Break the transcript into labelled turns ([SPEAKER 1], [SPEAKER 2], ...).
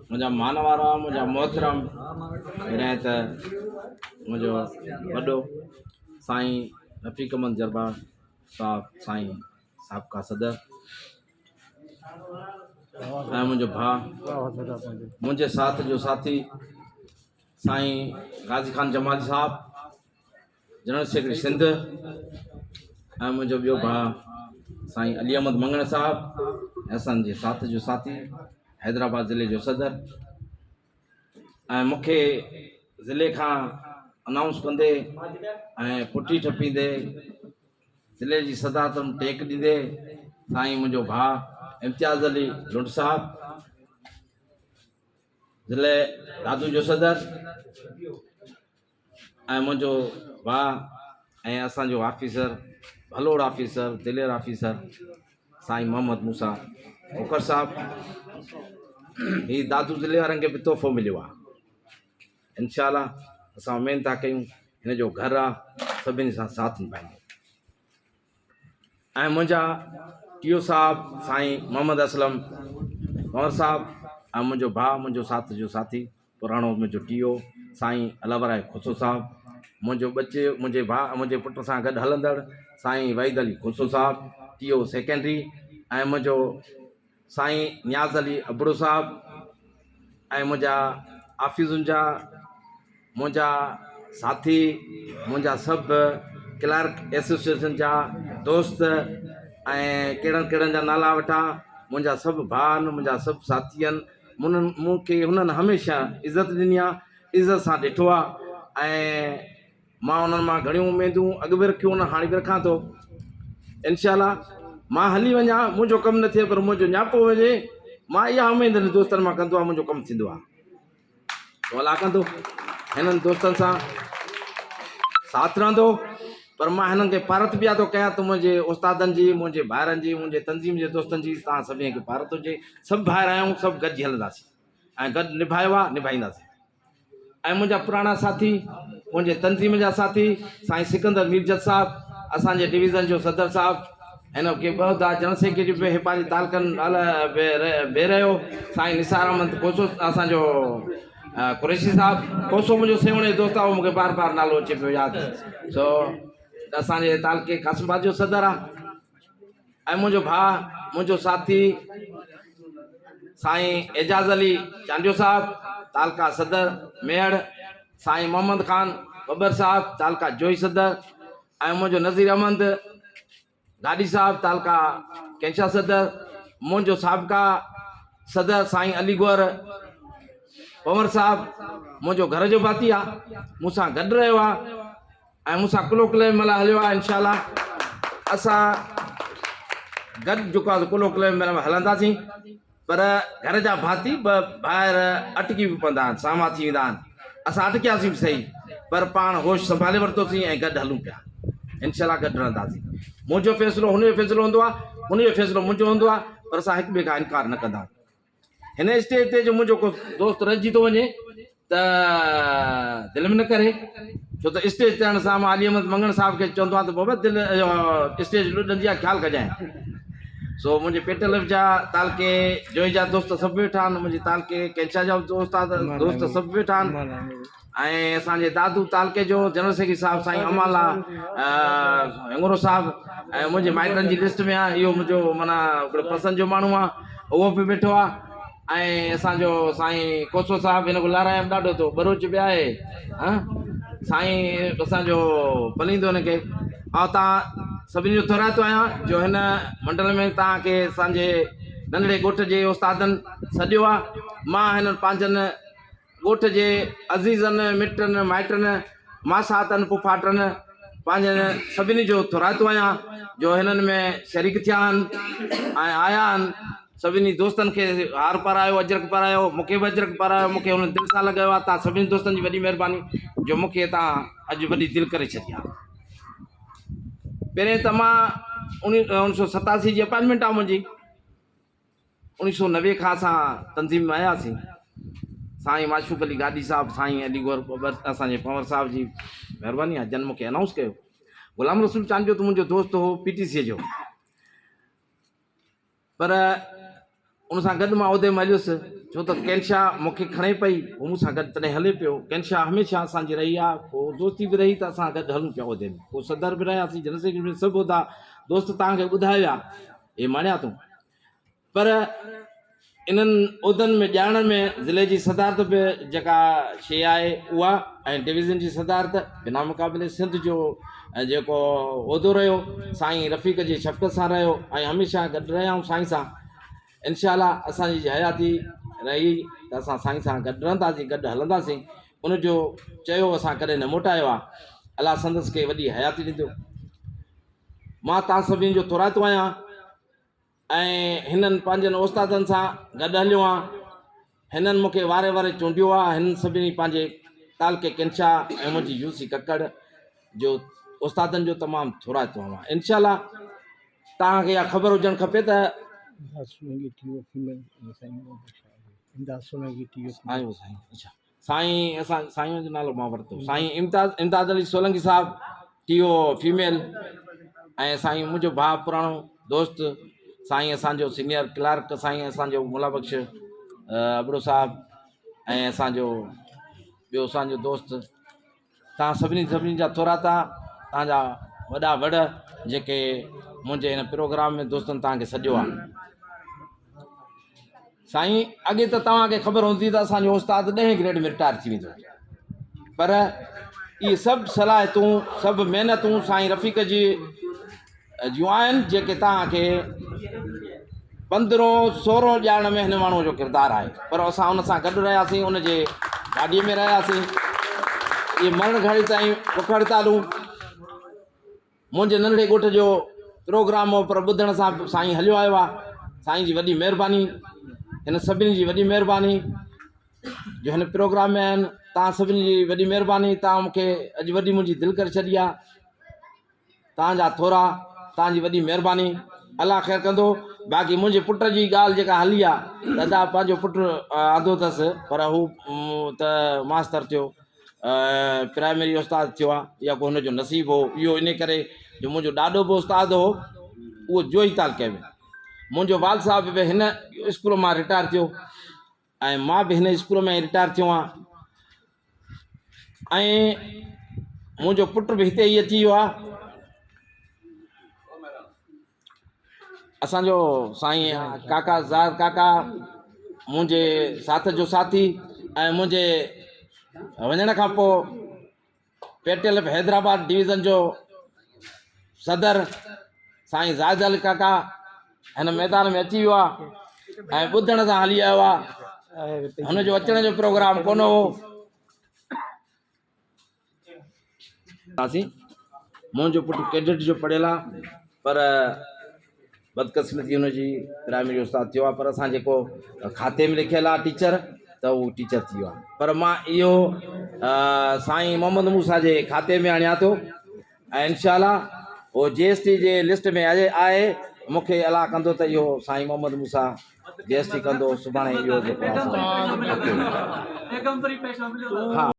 [SPEAKER 1] منهنجا مان وارا منهنجا محترم پهريان ته منهنجو وڏو سائين رفيق احمد جربا صاحب سائين سابقا صدر ۽ منهنجو ڀاء منهنجي ساٿ جو ساٿي سائين غازي خان جمالي صاحب جنرل سيڪريٽري سنڌ ۽ منهنجو ٻيو ڀاء سائين علي احمد مڱڻ صاحب اسان جي ساٿ جو ساٿي حيدرآباد ضلعي جو صدر ۽ مون کي ضلعي کان انائونس ڪندي ۽ پٽي ٺپيندي ضلعي جي صدارت ۾ ٽيڪ ڏيندي سائين منهنجو ڀاء امتياز علي لنڊ صاحب ضلعي دادو جو صدر ۽ منهنجو ڀاء ۽ اسان جو آفيسر ڀلوڙ آفيسر دلير آفيسر سائين محمد موسيٰ کوکر صاحب هي دادو ضلعي وارن کي به تحفو مليو آهي انشاء الله اسان اميد ٿا ڪيون هن جو گهر آهي سڀني سان ساٿ نڀائيندو ۽ منهنجا ٽيو صاحب سائين محمد اسلم ڪنور صاحب ۽ منهنجو ڀاء منهنجو ساٿ جو ساٿي پراڻو منهنجو ٽيو سائين الله ورائي کوسو صاحب منهنجو ٻچي منهنجي ڀاء منهنجي پٽ سان گڏ هلندڙ سائين وحيد علي کوسو صاحب ٽيو سيڪنڊري ۽ منهنجو سائين نياز علي ابڙو صاحب ۽ منهنجا آفيسن جا منهنجا ساٿي منهنجا سڀ ڪلارڪ ايسوسيئيشن جا دوست ۽ ڪهڙن ڪهڙن جا نالا وٺان منهنجا سڀ ڀاء آهن منهنجا سڀ ساٿي آهن منهن مون کي هنن هميشه عزت ڏني آهي عزت سان ڏٺو آهي ۽ مان انهن مان گهڻيون اميدون اڳ به رکيون آهن هاڻي به رکان ٿو انشاء الله مان هلي وڃان منهنجو ڪم نه ٿئي پر منهنجو نياپو وڃي مان اها اميد هنن دوستن مان ڪندو آهيان منهنجو ڪم ٿيندو آهي سو الله ڪندو هنن دوستن سان ساٿ رهندو پر مان هنن کي پارت به ٿو ڪيان ته منهنجي استادن جي منهنجي ڀائرن جي منهنجي تنظيم جي دوستن جي توهان سڀني کي پارت هجي سڀ ڀائر آهيون سڀ گڏجي هلنداسين ۽ گڏ نڀايو آهي نڀائينداسين ۽ منهنجا پراڻا ساٿي، منهنجي تنظيم جا ساٿي سائين سڪندر ميرجت صاحب، اسان جي ڊويزن جو صدر صاحب، هن کي ٻه عهدا جنرل سيڪريٽري به هي پنهنجي تعلقن به رهيو، سائين نثار احمد کوسو اسان جو قريشي صاحب کوسو منهنجو سيوهڻ جو دوست آهي اهو مون کي بار بار نالو اچي پيو ياد سو اسان جي تعلقي قاسم آباد جو صدر آهي. ۽ منهنجو ڀاء منهنجو ساٿي سائين اعجاز علي چانڊيو صاحب تعلقه صدر ميهڙ سائين محمد خان ٻٻر صاحب تعلقه جوهي صدر ۽ منهنجو نذير احمد گاڏي صاحب تعلقه ڪينشا صدر منهنجو سابقه صدر سائين علي گوهر پنور صاحب منهنجو گهر جو ڀاتي آ مون سان گڏ رهيو آ ۽ مون سان ڪلهو ڪلهي ملائي هليو آهي انشاء الله اسان گڏ جيڪو آهي ڪلهو ڪلهي ملائي هلنداسين پر گهر جا ڀاتي به ڀائر اٽڪي به پوندا آهن سامهان ٿي ويندا آهن اسان اٽڪياسين به صحيح پر پاڻ هوش سنڀالي ورتوسين ۽ گڏ هلون پيا انشاء الله گڏ رهنداسين منهنجو فيصلو هن جو فيصلو هوندو آهي هن جو فيصلو منهنجو هوندو آهي پر اسان هڪ ٻئي کان انڪار نه ڪندا آهيون هن اسٽيج تي جو منهنجو ڪو دوست رهجي ٿو وڃي ته دل ۾ نه ڪري ڇو ته اسٽيج تي آڻڻ سان مان علي احمد مڱڻ صاحب کي چوندو آهيان ته بابا دل اسٽيج لڏندي آهي خيال ڪجانء سو منهنجي پيٽل جا تعلقي جوئي جا دوست سڀ ويٺا آهن منهنجي تعلقي ڪينشا جا دوست دوست سڀ ويٺا آهن ۽ اسان جي دادو تعلقي جو جنرل سيڪريٽري صاحب سائين امان الله هڱورو صاحب ۽ منهنجي مائٽن جي لسٽ ۾ آهي اهو منهنجو معنيٰ هڪڙو پسند جو ماڻهو آهي اهو به ويٺو آهي ۽ اسان جو سائين کوسو صاحب هن کي لارايم ڏاڍو ٿو ٻروچ به آهي ها سائين اسان جو پليندو هن کي آئون تان سڀني جو ٿورائتو آهيان جو هن منڊل ۾ توهان کي اسان جي ننڍڙي ڳوٺ جي استادن سڏيو آهي مان هنن پنهنجن ڳوٺ جي عزيزن، مٽن، مائٽن، ماساتن، پڦاٽن، پنهنجن سڀني جو ٿورائتو آهيان جو هنن ۾ شريڪ ٿيا آهن ۽ آيا آهن. سڀني دوستن کي هار پارايو، اجرڪ پارايو، مون کي به اجرڪ پارايو، مون کي هنن دل سان لڳايو آهي. توهان سڀني دوستن جي وڏي مهرباني جو مون کي توهان اڄ وڏي دل ڪري ڇڏي آهي. پهرين ته مان 1987 جي اپائنٽمينٽ آهي منهنجي. 1990 کان اسان تنظيم ۾ آياسين سائين معشوق علي گاڏي صاحب سائين علي گور ٻٻر اسان جي پنور صاحب جي مهرباني آهي جن مونکي انائونس ڪيو غلام رسول چانڊيو ته منهنجو دوست هو پي ٽي سي جو پر ان سان گڏ مان عهدي ۾ هليس ڇو ته ڪينشا مون کي کڻي پئي هو مون سان گڏ تڏهن هلي پيو ڪينشا هميشه اسان جي رهي آهي پوء دوستي به رهي ته اسان گڏ هلون پيا عهدي ۾ پوء صدر به رهياسين جنرل سيڪريٽري به سڀ عهدا دوست توهان کي ٻڌائي ويا هي ماڻيا تون پر انهن عهدن ۾ ڄاڻڻ ۾ ضلعي جي صدارت به جيڪا شيء آهي اها ۽ ڊويزن جي صدارت بنا مقابلي سنڌ جو جيڪو عهدو رهيو سائين رفيق جي شفقت سان رهيو ۽ هميشه گڏ رهيا آهيون سائين سان انشاء الله اسان جي حياتي رهي ته اسان سائين سان گڏ رهنداسين گڏ هلنداسين ان جو چيو اسان ڪڏهن نه موٽايو آهي الله سندس کي وڏي حياتي ڏيندو مان تان سڀني جو ٿورائتو آهيان ۽ هنن پنهنجن استادن سان گڏ هليو آهيان. هنن مون کي واري واري چونڊيو آهي. هنن سڀني پنهنجي تعلقي ڪنشا ۽ منهنجي يو سي ڪڪڙ جو استادن جو تمام ٿورائتو آهيان. انشاء الله توهان کي اها خبر هجڻ کپي ته سائين اسان سائين جو نالو مان ورتو سائين امتاز امداد علي سولنگي صاحب ٽي او فيميل ۽ سائين منهنجو ڀاء پراڻو دوست سائين اسان جو سينيئر ڪلارڪ سائين اسان جو مولا بخش ابڙو صاحب ۽ اسان جو ٻيو اسان جو دوست تان سڀني سڀني جا ٿورا تا تان جا وڏا وڙ جيڪي منهنجي هن پروگرام ۾ دوستن تان کي سڏيو آهي سائين اڳي ته توهان کي خبر هوندي ته اسان جو استاد ڏهين گريڊ ۾ رٽائر ٿي ويندو پر اهي سڀ صلاحيتون سڀ محنتون سائين رفيق جي جون آهن جيڪي توهان کي پندرهون سورهون ڄاڻڻ ۾ هن ماڻهوء جو ڪردار آهي پر اسان ان سان گڏ رهياسين ان جي گاڏيء ۾ رهياسين اهي مرڻ گهڙي تائين بک هڙتالون منهنجي ننڍڙي ڳوٺ جو پروگرام هو پر ٻڌڻ سان سائين هليو آيو آهي سائين جي وڏي مهرباني هن سڀني جي وڏي مهرباني جو هن پروگرام ۾ آهن تان سڀني جي وڏي مهرباني تان مونکي اڄ وڏي منهنجي دل ڪري ڇڏي آهي تان جا ٿورا تان جي وڏي مهرباني الله خير ڪندو باقي منهنجي پٽ جي ڳالهه جيڪا هلي آهي دادا پنهنجو پٽ آندو اٿس پر هو ته ماستر ٿيو پرائمري استاد ٿيو آهي يا ڪو هن جو نصيب هو اهو ان ڪري جو منهنجو ڏاڏو به استاد هو اهو جوئي تعلقي ۾ منهنجو والد صاحب به هن اسڪول مان رٽائر ٿيو ۽ مان به هن اسڪول مان رٽائر ٿيو آهيان ۽ منهنجو پٽ به هتي ئي اچي ويو آهي اسان جو سائين ڪاڪا زاهد ڪاڪا منهنجي ساٿ جو ساٿي ۽ منهنجي وڃڻ کان پوء P T L F Hyderabad division جو صدر سائين زاهد علي ڪاڪا هن ميدان ۾ اچي ويو آهي ۽ ٻڌڻ سان هلي آيو آهي هن جو اچڻ جو پروگرام ڪونه هو منهنجو پٽ ڪيڊٽ جو پڙهيل آ پر بدقسمتي هن جي پرائمري استاد ٿيو آ پر اسان جيڪو کاتي ۾ لکيل آ ٽيچر ته اهو ٽيچر ٿي ويو آ پر مان اهو سائين محمد موسيٰ جي کاتي ۾ آڻيان ٿو ۽ انشاء الله اهو جي ايس ٽي جي لسٽ ۾ آهي مون کي الله ڪندو ته اهو سائين Muhammad Musa G S T ڪندو سڀاڻي اهو جيڪو آ سو ها.